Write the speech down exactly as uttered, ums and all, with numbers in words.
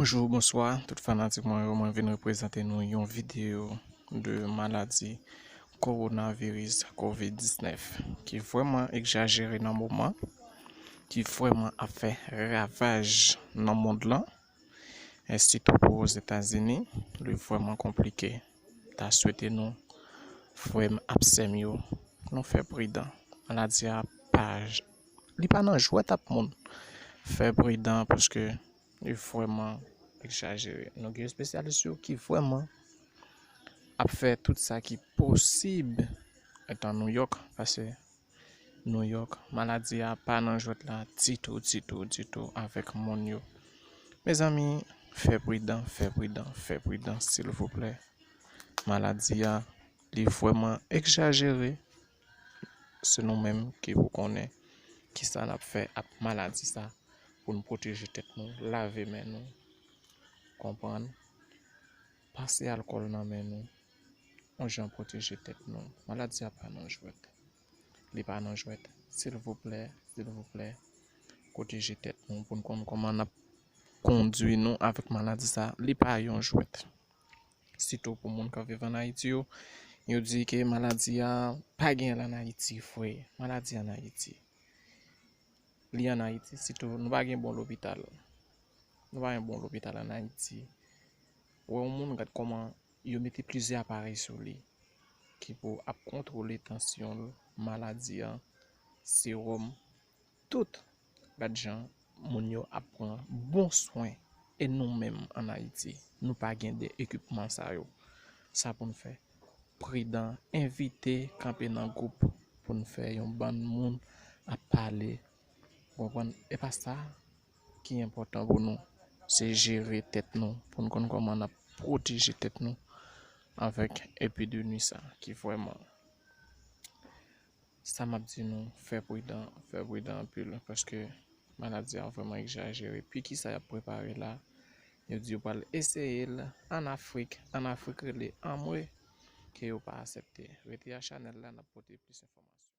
Bonjou, bonswa, tout fanatik mwen yo, mwen vin reprezante nou yon videyo de maladi kowonaviris kovid diznèf ki vrèman egzajere nan moman, ki vrèman ap fè ravaj nan mond lan, e sitou pou Ozetazini, li vrèman konplike. Ta swete nou, frè m ak sè m yo, nou fè pridan. Maladi a pa, li pa nan jwèt ak moun. Fè pridan paske li vrèman egzajere. Nou gen espesyalis yo ki vrèman ap fè tout sa ki posib etan Nouyòk, paske Nouyòk, maladi a pa nan jwèt la ditou, ditou, ditou avèk moun yo. Mezanmi, fè pridan, fè pridan, fè pridan, silvouplè. Maladi a, li vrèman egzajere. Se nou menm ki pou konnen kisa n ap fè ak maladi sa pou n pwoteje tèt nou, lave men nou, konprann, pase alkòl nan men nou, yon jan pwoteje tèt nou. Maladi a pa nan jwèt. Li pa nan jwèt. Silvouplè, silvouplè, pwoteje tèt nou pou n konn kòman n ap kondui nou avèk maladi sa. Li pa yon jwèt. Sitou pou moun k ap viv ann Ayiti yo, yo di ke maladi a pa gen l ann Ayiti vre. Maladi ann Ayiti. Li ann Ayiti, sitou nou pa gen bon lopital. Nou pa gen bon lopital ann Ayiti. Ou wè yon moun, gad kòman yo mete plizyè aparèy sou li ki pou ap kontwole tansyon l, maladi a, sewòm, tout. Gad jan moun yo ap pran bon swen. E nou menm ann Ayiti, nou pa gen de ekipman sa yo. Sa pou n fè pridan, envite kanpe nan gwoup pou n fè yon bann moun ap pale. Ou konprann? E pa sa ki enpòtan pou nou, se jere tèt nou, pou n konn kòman n ap pwoteje tèt nou avèk epidemi sa ki vrèman, sa m ap di nou, fè pridan, fè pridan anpil, paske maladi a vrèman egzajere. Pi kisa y ap prepare la, yo di yo pral eseye l ann Afrik, ann Afrik rele Amwe, ke yo pa aksepte. Rete a chanèl la, n ap pote plis enfòmasyon.